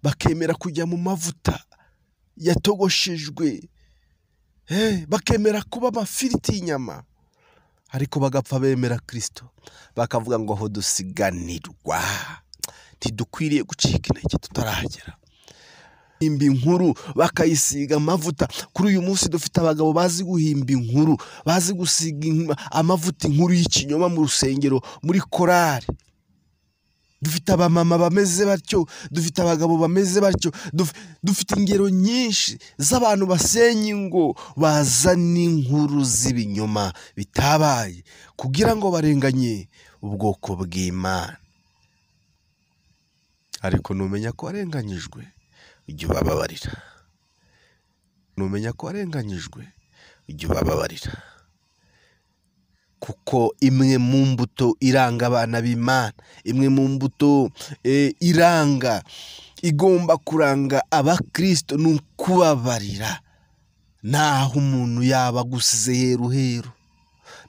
Bakemera kujya mu mavuta yatogoshejwe, bakemera kuba amafiriti y'inyama, ariko bagapfa bemera Kristo, bakavuga ngo aho dusiganirwa ntidukwiriye gucika intege tutaragera. Himba inkuru bakayisiga amavuta. Kuri uyu munsi dufite abagabo bazi guhimba inkuru, bazi gusiga amavuta inkuru y'ikinyoma mu rusengero, muri korari. Dufite abamama bameze batyo, dufite abagabo bameze batyo, dufite ingero nyinshi z'abantu basenya ingo, bazana inkuru z'ibinyoma bitabaye kugira ngo barenganye ubwoko bw'Imana. Ariko numenya ko warenganyijwe, ujye ubababarira. Numenya ko warenganyijwe, ujye ubababarira. Kuko imwe mu mbuto iranga abana b'Imana, imwe mu mbuto iranga igomba kuranga abakristo ni ukubabarira. Naho umuntu yaba agusize heru heru,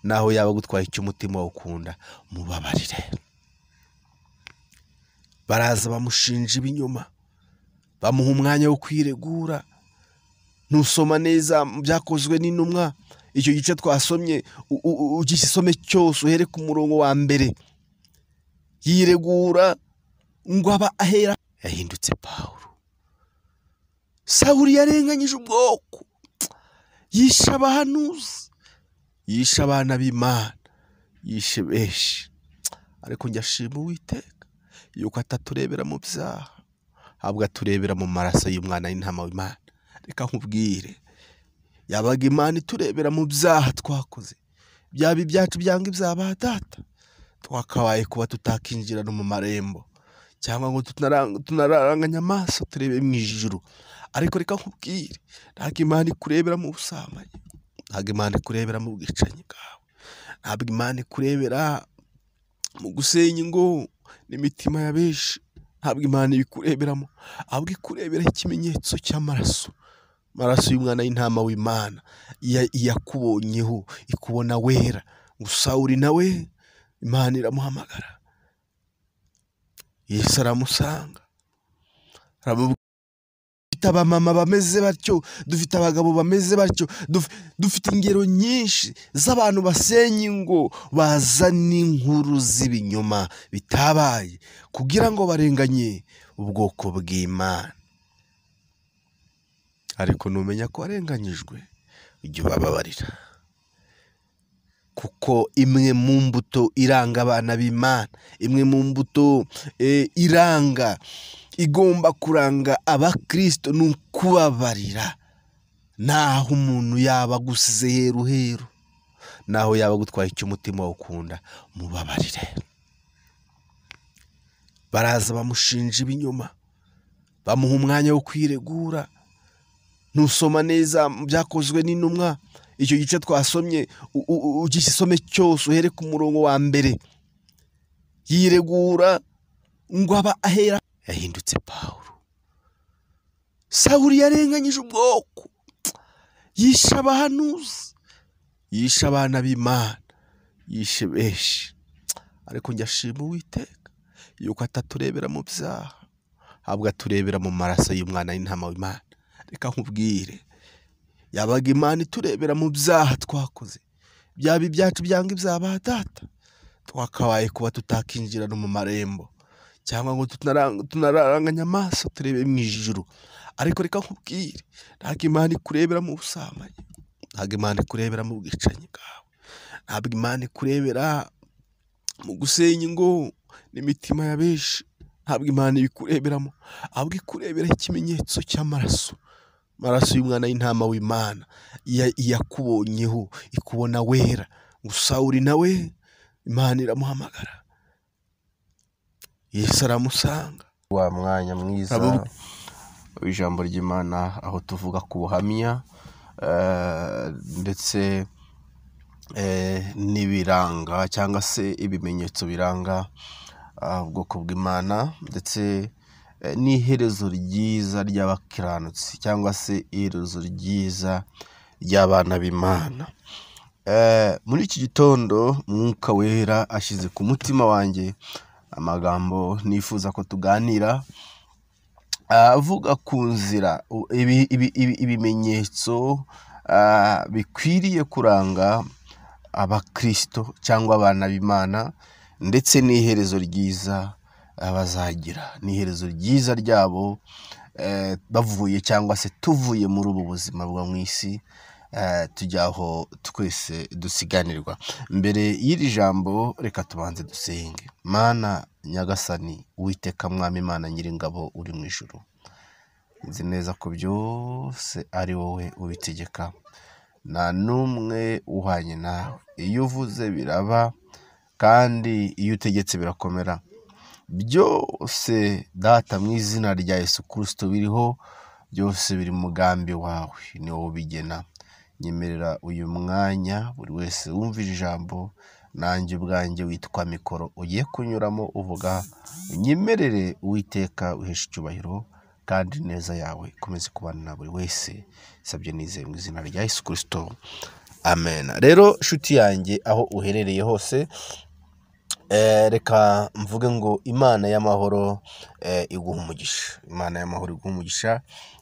naho yaba agutwaye icyo umutima ukunda, mubabarire. Baraza bamushinja ibinyoma, bamuha umwanya wo kwiregura. Nusoma neza byakozwe n'intumwa, icyo gice twasomye ugisome cyose uhere ku murongo wa mbere. Yiregura ngo aba ahera yahindutse Pawulo. Sawuli yarenganyije ubwoko, yishe abahanuzi, yishe abana b'Imana, yishe benshi. Ariko njya ashima Uwiteka yuko ataturebera mu byaha, ahubwo aturebera mu maraso y'umwana w'intama w'Imana. Reka nkubwire, yabaga Imana iturebera mu byaha twakoze, byaba ibyacu byanga ibya ba data, twakabaye kuba tutakinjira no mu marembo, cyangwa ngo tunaranganye amaso turebe mu ijuru. Ariko reka nkubwire, ntabwo Imana ikurebera mu busambanyi, ntabwo Imana ikurebera mu bwicanyi bwawe, ntabwo Imana ikurebera mu gusenya ingo n'imitima ya benshi, ntabwo Imana ibikureberamo, ahubwo ikurebera ikimenyetso cy'amaraso, amaraso y'umwana w'intama w'Imana yakubonyeho, ikubona wera. Sawuli nawe Imana iramuhamagara, Yesu aramusanga. Dufite abamama bameze batyo, dufite abagabo bameze batyo, dufite ingero nyinshi z'abantu basenya ingo, bazana inkuru z'ibinyoma bitabaye kugira ngo barenganye ubwoko bw'Imana. Ariko numenya ko warenganyijwe, ujye ubababarira. Kuko imwe mu mbuto iranga abana b'Imana, imwe mu mbuto iranga igomba kuranga abakristo ni ukubabarira. Naho umuntu yaba agusize heru heru, naho yaba agutwaye icyo umutima ukunda, mubabarire. Baraza bamushinja ibinyoma, bamuha umwanya wo kwiregura. Nusoma neza byakozwe n'intumwa, icyo gice twasomye ugisome cyose uhere ku murongo wa mbere. Yiregura ngo aba ahera yahindutse Pawulo. Sawuli yarenganyije ubwoko, yishe abahanuzi, yishe abana b'Imana, yishe benshi. Ariko njya ashima Uwiteka yuko ataturebera mu byaha, ahubwo aturebera mu maraso y'umwana w'intama w'Imana. Reka nkubwire, yabaga Imana iturebera mu byaha twakoze, byaba ibyacu byanga ibya ba data, twakabaye kuba tutakinjira no mu marembo, cyangwa ngo tunaranganye amaso turebe mu ijuru. Ariko reka nkubwire, ntabwo Imana ikurebera mu busambanyi, ntabwo Imana ikurebera mu bwicanyi bwawe, ntabwo Imana ikurebera mu gusenya ingo n'imitima ya benshi, ntabwo Imana ibikureberamo, ahubwo ikurebera ikimenyetso cy'amaraso, amaraso y'umwana w'intama w'Imana yakubonyeho, ikubona wera. Sawuli nawe Imana iramuhamagara, Yesu aramusanga. Wa mwanya mwiza w'ijambo ry'Imana, aho tuvuga ku buhamya ndetse n'ibiranga cyangwa se ibimenyetso biranga ubwoko bw'Imana, ndetse n'iherezo ryiza ry'abakiranutsi cyangwa se iherezo ryiza ry'abana b'Imana. Muri iki gitondo Mwuka Wera ashyize ku mutima wanjye amagambo nifuza ko tuganira, Avuga ku nzira ibimenyetso bikwiriye kuranga abakristo cyangwa abana b'Imana, ndetse n'iherezo ryiza bazagira, n'iherezo ryiza ryabo bavuye cyangwa se tuvuye muri ubu buzima bwo mu isi, tujya aho twese dusiganirwa. Mbere y'iri jambo reka tubanze dusenge. Mana Nyagasani, Uwiteka Mwami Imana Nyiringabo uri mu ijuru, nzi neza ko byose ari wowe ubitegeka, nta n'umwe uhwanye nawe. Iyo uvuze biraba, kandi iyo utegetse birakomera. Byose Data mu izina rya Yesu Kristo biriho, byose biri mu mugambi wawe, ni wowe ubigena. Nyemerera uyu mwanya buri wese wumva ijambo, nanjye ubwanjye witwa mikoro ugiye kunyuramo uvuga, unyemerere Uwiteka uheshe icyubahiro, kandi neza yawe ikomeze kubana na buri wese. Sabye nizeye mu izina rya Yesu Kristo, amen. Rero nshuti yanjye aho uherereye hose, reka mvuge ngo Imana y'amahoro iguha umugisha. Imana y'amahoro iguha umugisha,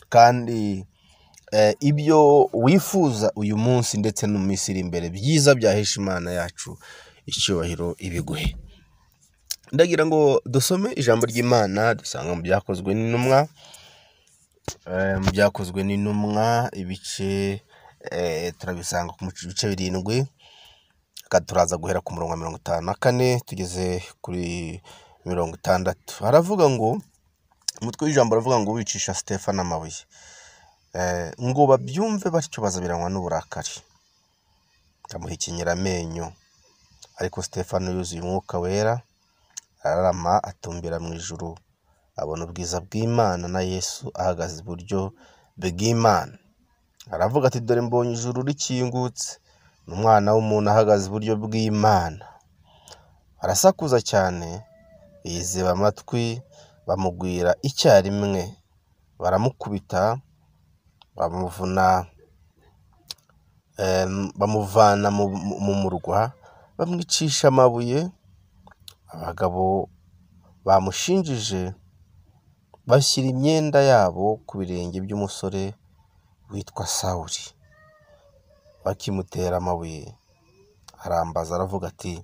kandi ibyo wifuza uyu munsi ndetse no mu minsi iri imbere byiza byahesha Imana yacu icyubahiro ibiguhe. Ndagira ngo dusome ijambo ry'Imana dusanga mu Byakozwe n'Intumwa, mu Byakozwe n'Intumwa ibice turabisanga ku bice 7, turaza guhera ku murongo wa 54 tugeze kuri 60. Haravuga ngo, umutwe w'ijambo aravuga ngo wicisha Stefano amabuye, ngo babyumve batyo bazabiranywa n'uburakari, bamuhekenyera amenyo. Ariko Stefano yuzuye umwuka wera, ararama atumbira mu ijuru, abona ubwiza bw'Imana na Yesu ahagaze iburyo bw'Imana. Aravuga ati, dore mbonye ijuru rikingutse, n'umwana w'umuntu ahagaze iburyo bw'Imana. Arasakuza cyane, yiziba amatwi, bamugwira icyarimwe, baramukubita, bamuvuna, bamuvana mu murwa, bamwicisha amabuye. Abagabo bamushinjije bashyira imyenda yabo ku birenge by'umusore witwa Sawuli. Bakimutera amabuye, arambaza aravuga ati,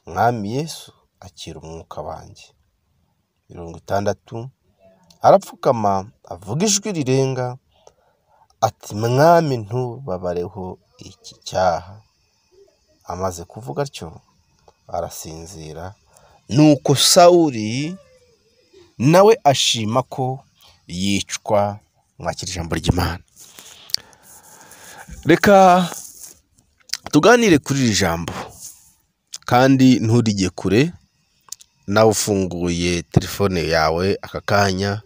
Mwami Yesu, akira umwuka wanjye. 60 arapfukama avuga ijwi rirenga ati, Mwami ntubabareho iki cyaha. Amaze kuvuga atyo arasinzira. Nuko Sawuli nawe ashima ko yicwa. Mwakira ijambo ry'Imana. Reka tuganire kuri iri jambo, kandi nturijye kure. Nawe ufunguye telefone yawe aka kanya,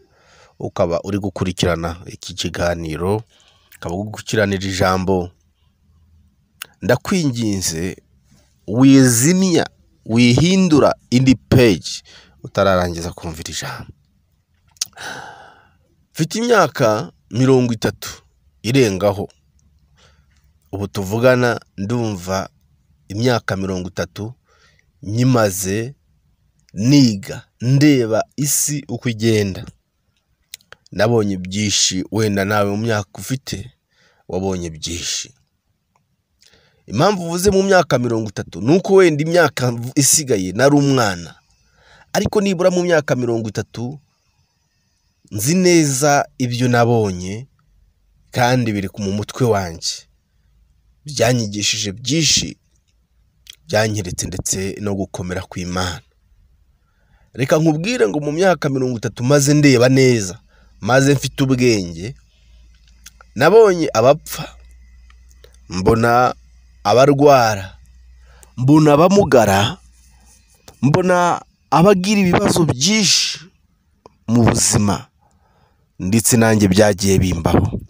ukaba uri gukurikirana iki kiganiro, ukaba uri gukurikiranira ijambo, ndakwinginze wizimya, wihindura indi page utararangiza kumvira ijambo. Mfite imyaka 30 irengaho, ubu tuvugana ndumva imyaka 30 nyimaze niga ndeba isi uko igenda. Nabonye byinshi, wenda nawe mu myaka ufite wabonye byinshi. Impamvu uvuze mu myaka 30 nuko wenda imyaka isigaye nari umwana, ariko nibura mu myaka 30 nzi neza ibyo nabonye, kandi biri mu mutwe wanjye, byanyigishije byinshi, byanyeretse ndetse no gukomera kw'Imana. Reka nkubwire ngo mu myaka 30 maze ndeba neza, maze mfite ubwenge, nabonye abapfa, mbona abarwara, mbona abamugara, mbona abagira ibibazo byinshi mu buzima, ndetse nanjye byagiye bimbaho.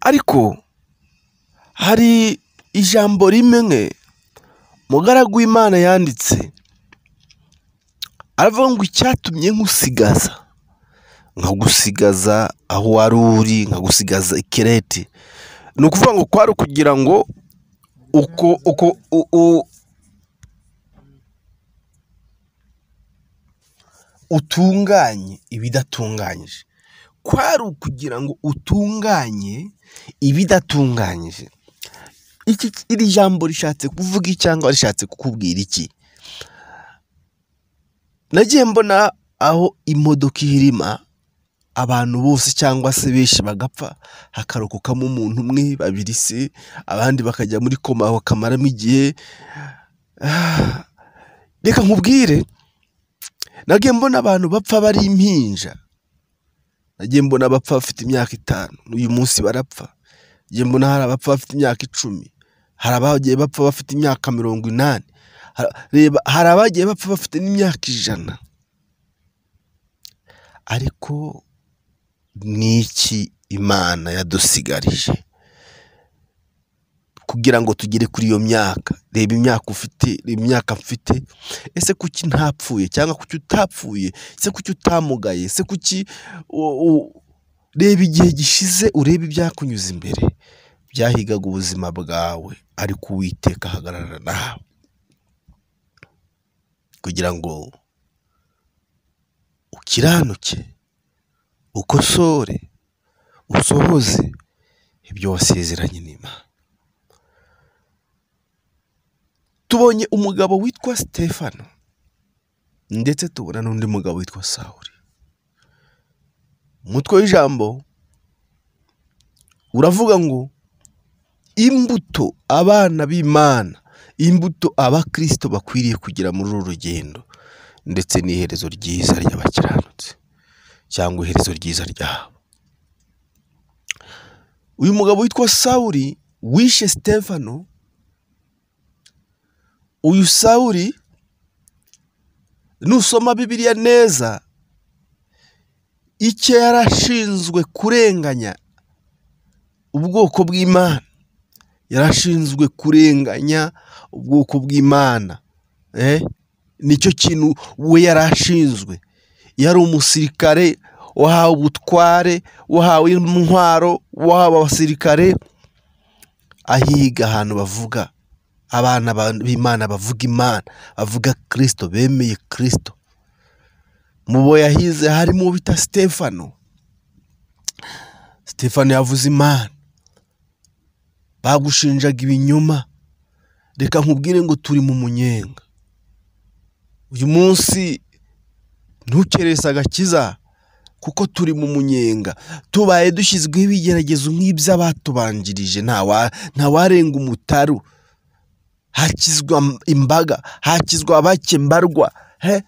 Ariko hari ijambo rimwe mugaragu w'Imana yanditse, aravuga ngo icyatumye nkusigaza, nkagusigaza aho wari uri, nkagusigaza ikireti, ni ukuvuga ngo kwari kugira ngo uko uko utunganye ibidatunganyije. Kwari ukugira ngo utunganye ibidatunganyije. Iri jambo rishatse kuvuga cyangwa rishatse kukubwira iki? Nagiye mbona aho imodoka ihirima abantu bose cyangwa se benshi bagapfa, hakarokokamo umuntu umwe, babiri se, abandi bakajya muri koma bakamaramo igihe. Reka nkubwire, nagiye mbona abantu bapfa bari impinja, nagiye mbona abapfa bafite imyaka 5 n'uyu munsi barapfa, nagiye mbona hari abapfa bafite imyaka 10, hari abagiye bapfa bafite imyaka 80, reba hari abagiye bapfa bafite n'imyaka 100. Ariko niki Imana yadusigarije kugira ngo tugere kuri iyo myaka? Reba imyaka ufite, reba imyaka mfite. Ese kuki ntapfuye cyangwa kuki utapfuye? Ese kuki utamugaye? Ese kuki reba igihe gishize, urebe ibyakunyuze imbere byahigaga ubuzima bwawe, ariko Uwiteka ahagarara nawe kugira ngo ukiranuke, ukosore, usohoze ibyo wasezeranye n'Imana. Tubonye umugabo witwa Stefano, ndetse tubona n'undi mugabo witwa Sawuli. Umutwe w'ijambo uravuga ngo imbuto abana b'Imana, imbuto abakristo bakwiriye kugira muri uru rugendo, ndetse n'iherezo ryiza ry'abakiranutsi cyangwa iherezo ryiza ryabo. Uyu mugabo witwa Sawuli wishe Stefano, uyu Sawuli nusoma Bibiliya neza, icyo yarashinzwe kurenganya ubwoko bw'Imana, yarashinzwe kurenganya ubwoko bw'Imana, nicyo kintu we yarashinzwe. Yari umusirikare wahawe ubutware, wahawe intwaro, wahawe abasirikare, ahiga ahantu bavuga abana b'Imana, bavuga Imana, bavuga Kristo, bemeye Kristo. Mu bo yahize harimo bita Stefano. Stefano yavuze Imana, bagushinjaga ibinyoma. Reka nkubwire ngo turi mu munyenga. Uyu munsi ntukerese agakiza, kuko turi mu munyenga. Tubaye dushyizweho ibigeragezo nk'iby'abatubanjirije, ntawarenga umutaru. Hakizwa imbaga, hakizwa bake mbarwa,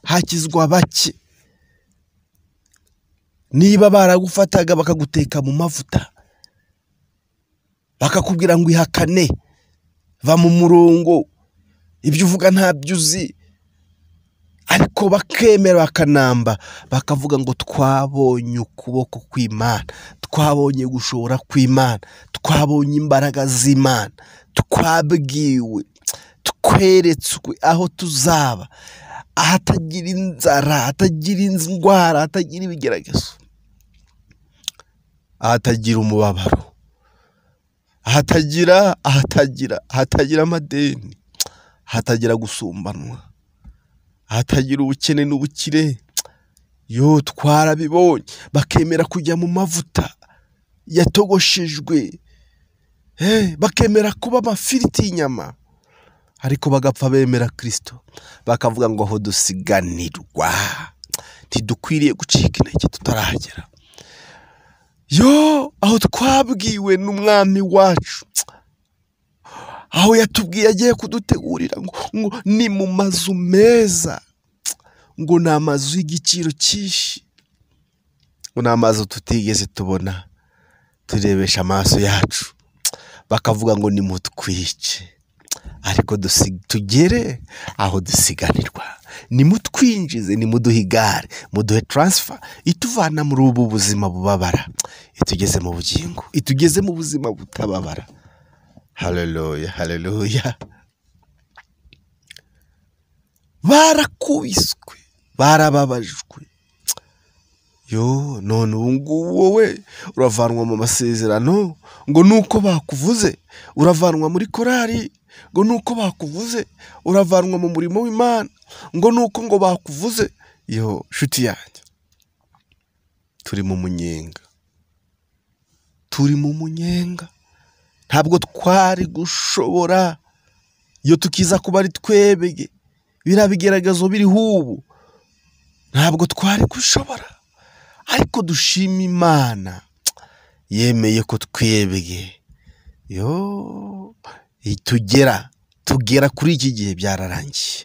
hakizwa bake. Niba baragufataga bakaguteka mu mavuta, bakakubwira ngo ihakane, va mu murongo, ibyo uvuga ntabyo uzi, ariko bakemera bakanamba, bakavuga ngo twabonye ukuboko kw'Imana, twabonye gushobora kw'Imana, twabonye imbaraga z'Imana, twabwiwe, tweretswe aho tuzaba, ahatagira inzara, ahatagira indwara, ahatagira ibigeragezo, ahatagira umubabaro, ahatagira ahatagira amadeni, ahatagira gusumbanwa, ahatagira ubukene n'ubukire. Yo twarabibonye, bakemera kujya mu mavuta yatogoshejwe, bakemera kuba amafiriti y'inyama, ariko bagapfa bemera Kristo, bakavuga ngo aho dusiganirwa ntidukwiriye gucika intege tutaragera. Yo aho twabwiwe n'umwami wacu, aho yatubwiye agiye kudutegurira ngo ni mu mazu meza, ngo ni amazu y'igiciro cyinshi, ngo ni amazu tutigeze tubona turebesha amaso yacu. Bakavuga ngo nimutwice, ariko tugere aho dusiganirwa, nimutwinjize, nimuduhe igare, muduhe transfer ituvana muri ubu buzima bubabara, itugeze mu bugingo, itugeze mu buzima butababara. Haleluya, haleluya. Barakubiswe, barababajwe. Yo none ubu ngubu wowe uravanwa mu masezerano ngo nuko bakuvuze, uravanwa muri korari ngo nuko bakuvuze, uravanwa mu murimo w'Imana ngo nuko ngo bakuvuze. Yo nshuti yanjye, turi mu munyenga, turi mu munyenga. Ntabwo twari gushobora iyo tukiza kuba ari twebwe biriya bigeragezo biriho ubu, ntabwo twari gushobora. Ariko dushima Imana yemeye ko twebwe yo tugera kuri iki gihe byararangiye.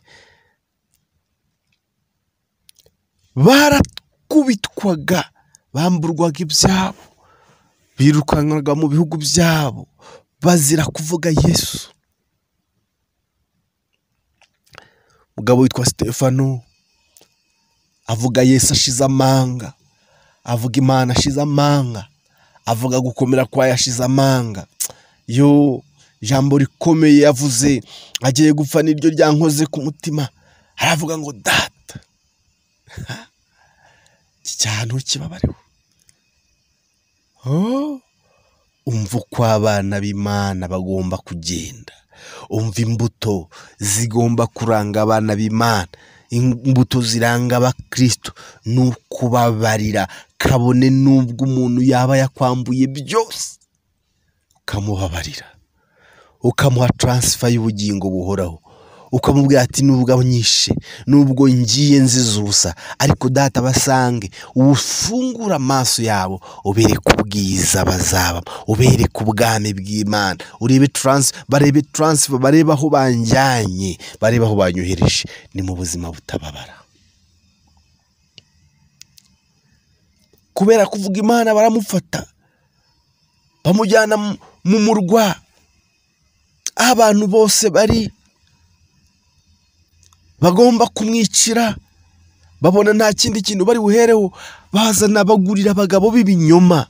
Barakubitwaga, bamburwaga ibyabo, birukanwaga mu bihugu byabo bazira kuvuga Yesu. Umugabo witwa Stefano avuga Yesu ashize amanga, avuga Imana ashize amanga, avuga gukomera kwayo ashize amanga. Yo ijambo rikomeye yavuze agiye gupfa niryo ryankoze ku mutima. Aravuga ngo Data, iki cyaha kibabareho. Umva uko abana b'Imana bagomba kugenda, umva imbuto zigomba kuranga abana b'Imana. Imbuto ziranga abakristo ni ukubabarira, kabone n'ubwo umuntu yaba yakwambuye byose, ukamubabarira, ukamuha taransifa y'ubugingo buhoraho, ukamubwira ati nubwo anyishe, nubwo ngiye nziza ubusa, ariko Data basange, ufungura amaso yabo, ubereke ubwiza bazaba, ubereke ubwami bw'Imana, urebe barebe taransifa, barebe aho banjyanye, barebe aho banyohereje. Ni mu buzima butababara. Kubera kuvuga Imana baramufata, bamujyana mu murwa aho abantu bose bari bagomba kumwicira, babona nta kindi kintu bari buhereho, bazana bagurira abagabo b'ibinyoma.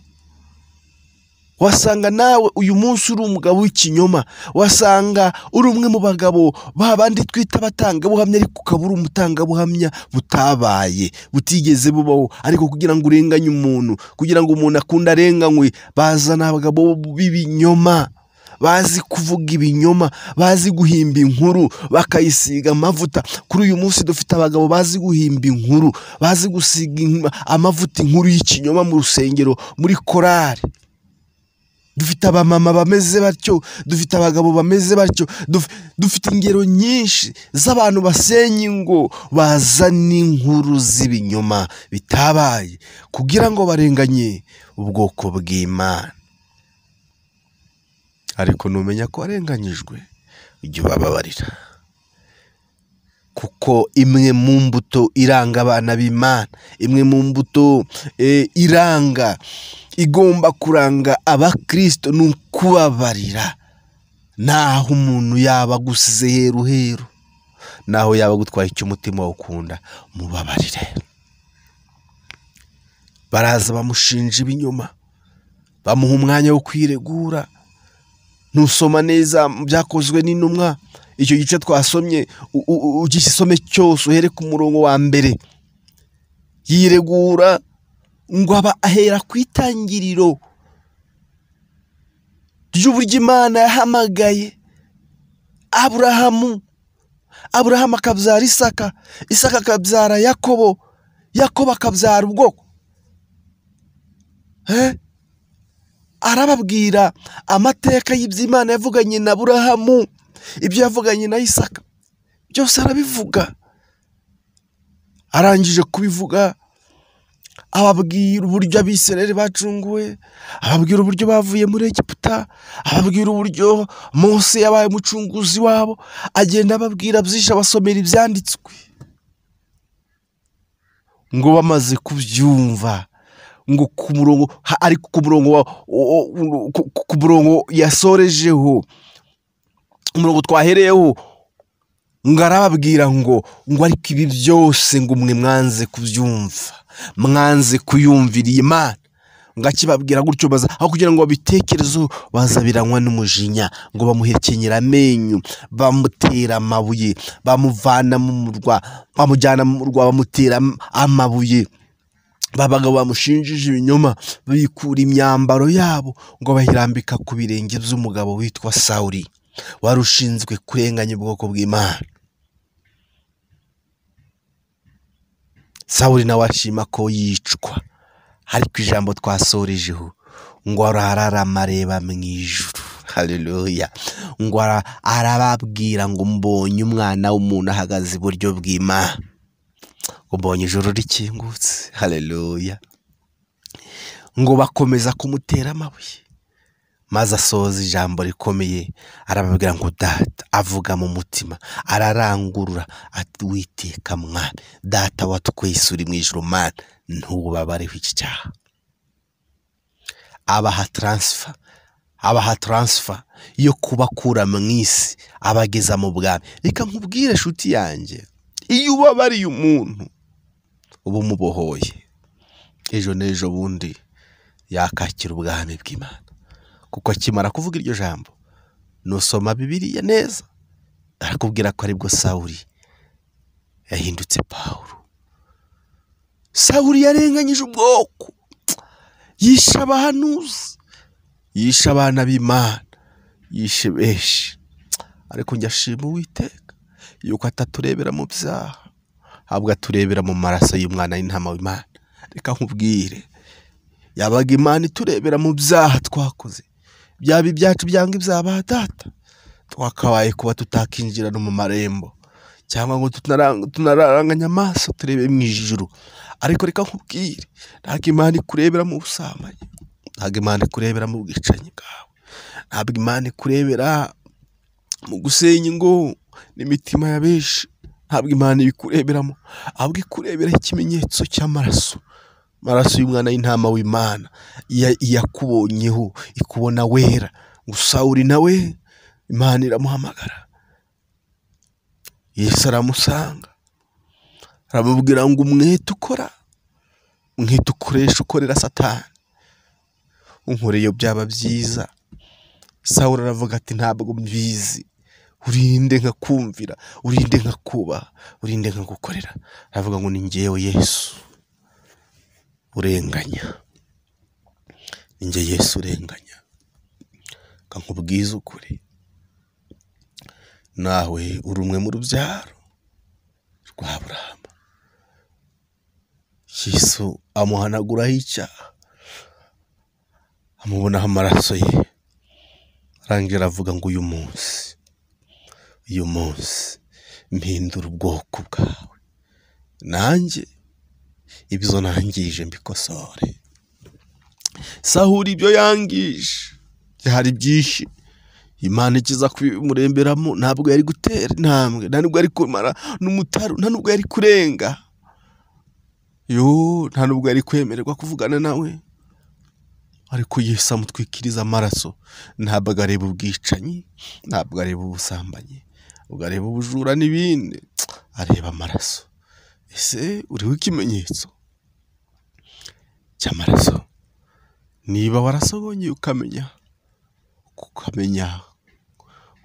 Wasanga nawe uyu munsi uri umugabo w'ikinyoma, wasanga uri umwe mu bagabo babandi twita abatangabuhamya, ariko ukaba uri umutangabuhamya butabaye, butigeze bubaho. Ariko kugira ngo urenganye umuntu, kugira ngo umuntu akunde arenganywe, bazana abagabo b'ibinyoma, bazi kuvuga ibinyoma, bazi guhimba inkuru bakayisiga amavuta. Kuri uyu munsi dufite abagabo bazi guhimba inkuru, bazi gusiga amavuta inkuru y'ikinyoma mu rusengero, muri korari. Dufite abamama bameze batyo, dufite abagabo bameze batyo, dufite ingero nyinshi z'abantu basenya ingo, bazana inkuru z'ibinyoma bitabaye kugira ngo barenganye ubwoko bw'Imana. Ariko numenya ko warenganyijwe, ujye ubababarira, kuko imwe mu mbuto iranga abana b'Imana, imwe mu mbuto iranga igomba kuranga abakristo ni ukubabarira. Naho umuntu yaba agusize heru heru, naho yaba agutwaye icyo umutima wawe ukunda, mubabarire. Baraza bamushinja ibinyoma, bamuha umwanya wo kwiregura. Nusoma neza byakozwe n'intumwa, icyo gice twasomye ugisome cyose uhere ku murongo wa mbere. Yiregura ngo aba ahera ku itangiriro ry'uburyo Imana yahamagaye Aburahamu, Aburahamu akabyara Isaka, Isaka akabyara Yakobo, Yakobo akabyara ubwoko. Arababwira amateka y'iby'Imana yavuganye na Aburahamu, ibyo yavuganye na Isaka, byose arabivuga. Arangije kubivuga, ababwira uburyo Abisirayeli bacunguwe, ababwira uburyo bavuye muri Egiputa, ababwira uburyo Mose yabaye umucunguzi wabo, agenda ababwira byinshi, abasomera ibyanditswe. Ngo bamaze kubyumva, ngo ku murongo, ariko ku murongo yasorejeho, umurongo twahereyeho, ngo arababwira ngo ariko ibi byose ngo mwe mwanze kubyumva, mwanze kuyumvira Imana. Ngo akibabwira gutyo, baza aho kugira ngo babitekerezeho, baza biranywa n'umujinya, ngo bamuhekenyera amenyo, bamutera amabuye, bamuvana mu murwa, bamujyana mu murwa, bamutera amabuye. Babagabo bamushinjije ibinyoma, bikura imyambaro yabo ngo bayirambika ku birenge by'umugabo witwa Sawuli, wari ushinzwe kurenganya ubwoko bw'Imana. Sawuli nawe ashima ko yicwa, ariko ijambo twasorejeho ngo arararama areba mu ijuru. Haleluya. Ngo arababwira ngo mbonye umwana w'umuntu ahagaze iburyo bw'Imana, ngo mbonye ijuru rikingutse. Haleluya. Ngo bakomeza kumutera amabuye, maze asoza ijambo rikomeye arababwira ngo data, avuga mu mutima ararangurura ati Uwiteka Mwami, data wa twese uri mu ijuru, Mana ntubabareho iki cyaha. Abaha transfer, abaha transfer yo kubakura mu isi abageza mu bwami. Reka nkubwire nshuti yanjye, iyo ubabariye umuntu uba umubohoye, ejo n'ejo bundi yakakira ubwami bw'Imana. Kuko akimara kuvuga iryo jambo, nusoma Bibiliya neza arakubwira ko aribwo Sawuli yahindutse Pawulo. Sawuli yarenganyije ubwoko, yishe abahanuzi, yishe abana b'Imana, yishe benshi. Ariko njya ashima Uwiteka yuko ataturebera mu byaha, ahubwo aturebera mu maraso y'umwana w'intama w'Imana. Reka nkubwire, yabaga Imana iturebera mu byaha twakoze, byaba ibyacu byanga ibya ba data, twakabaye kuba tutakinjira no mu marembo, cyangwa ngo tunararanganye amaso turebe mu ijuru. Ariko reka nkubwire, ntabwo Imana ikurebera mu busambanyi, ntabwo Imana ikurebera mu bwicanyi bwawe, ntabwo Imana ikurebera mu gusenya ingo n'imitima ya benshi, ntabwo Imana ibikureberamo, ahubwo ikurebera ikimenyetso cy'amaraso, amaraso y'umwana w'intama w'Imana yakubonyeho, ikubona wera. Ngo Sawuli nawe Imana iramuhamagara, Yesu aramusanga, aramubwira ngo umwete ukora, umwete ukoresha ukorera Satani, unkoreye byaba byiza. Sawuli aravuga ati ntabwo mbizi, urinde nkakumvira, urinde nkakubaha, urinde nkagukorera. Aravuga ngo ni njyewe Yesu urenganya, ni njye Yesu urenganya. Nkubwize ukuri, nawe uri umwe mu rubyaro rwa Aburahamu. Yesu amuhanaguraho icyaha, amubonaho amaraso ye, arangira aravuga ngo uyu munsi, uyu munsi mpindura ubwoko bwawe, nanjye ibyo nangije mbikosore. Sawuli ibyo yangije byari byinshi, Imana ikiza kubimuremberamo, ntabwo yari gutera intambwe, nta nubwo yari kumara n'umutaru, nta nubwo yari kurenga, yo nta nubwo yari kwemererwa kuvugana nawe. Ariko Yesu amutwikiriza amaraso. Ntabwo areba ubwicanyi, ntabwo areba ubusambanyi, ntabwo areba ubujura n'ibindi, areba amaraso. Ese uriho ikimenyetso cy'amaraso? Niba warasobonye ukamenya, ukamenya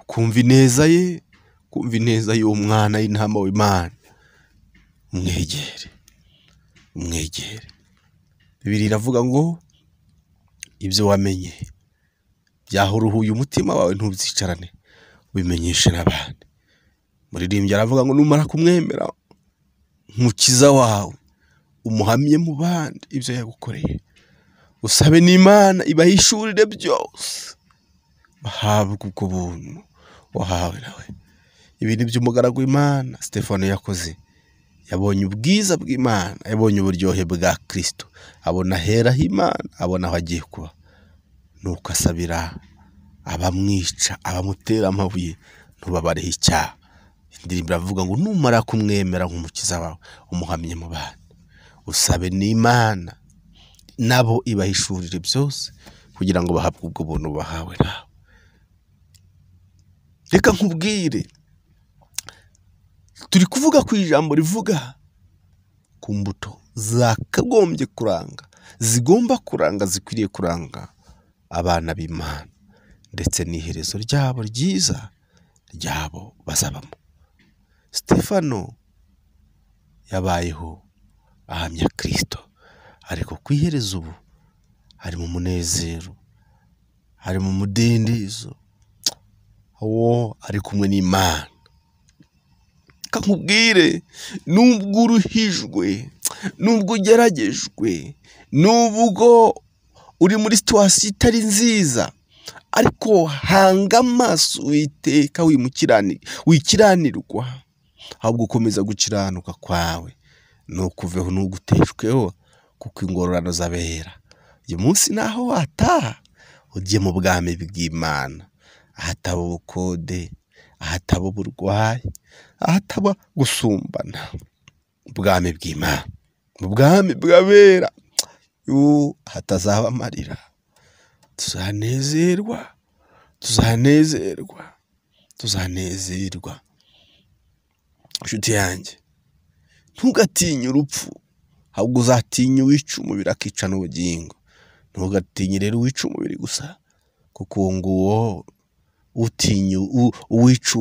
ukumva ineza ye, ukumva ineza y'uwo mwana w'intama w'Imana, umwegere, umwegere. Bibiliya iravuga ngo ibyo wamenye byahuruhuye umutima wawe, ntubyicarane, ubimenyeshe n'abandi. Muririmbyi aravuga ngo numara kumwemera umukiza wawe, umuhamye mu bandi ibyo yagukoreye, usabe n'Imana ibahishurire byose, bahabwe ubwo buntu wahawe nawe. Ibi ni byo umugaragu w'Imana Stefano yakoze. Yabonye ubwiza bw'Imana, yabonye uburyohe bwa Kristo, abona ahera h'Imana, abona aho agiye kuba. Nuko asabira abamwica, abamutera amabuye, ntubabareho icyaha. Indirimbo iravuga ngo numara kumwemera nk'umukiza wawe, umuhamye mu bantu, usabe n'Imana nabo ibahishurire byose, kugira ngo bahabwe ubwo buntu bahawe nawe. Reka nkubwire, turi kuvuga ku ijambo rivuga ku mbuto zakagombye kuranga, zigomba kuranga, zikwiriye kuranga abana b'Imana, ndetse n'iherezo ryabo ryiza ryabo bazabamo. Stefano yabayeho ahamya Kristo, ariko ku iherezo ubu ari mu munezero, ari mu mudendezo, uwo ari kumwe n'Imana. Reka nkubwire, nubwo uruhijwe, nubwo ugeragejwe, nubwo uri muri situwasiyo itari nziza, ariko hanga amaso Uwiteka, wikiranirwa, ahubwo ukomeza gukiranuka kwawe, ntukuveho ntuguteshweho, kuko ingororano z'abera. Uyu munsi naho wataha ujye mu bwami bw'Imana, ahataba ubukode, ahataba uburwayi, ahataba gusumbana, ubwami bw'Imana, mu bwami bw'abera, hatazaba amarira, tuzanezerwa, tuzanezerwa, tuzanezerwa. Inshuti yanjye, ntugatinye urupfu, ahubwo uzatinye uwica umubiri akica n'ubugingo. Ntugatinye rero uwica umubiri gusa, kuko uwo nguwo utinya uwica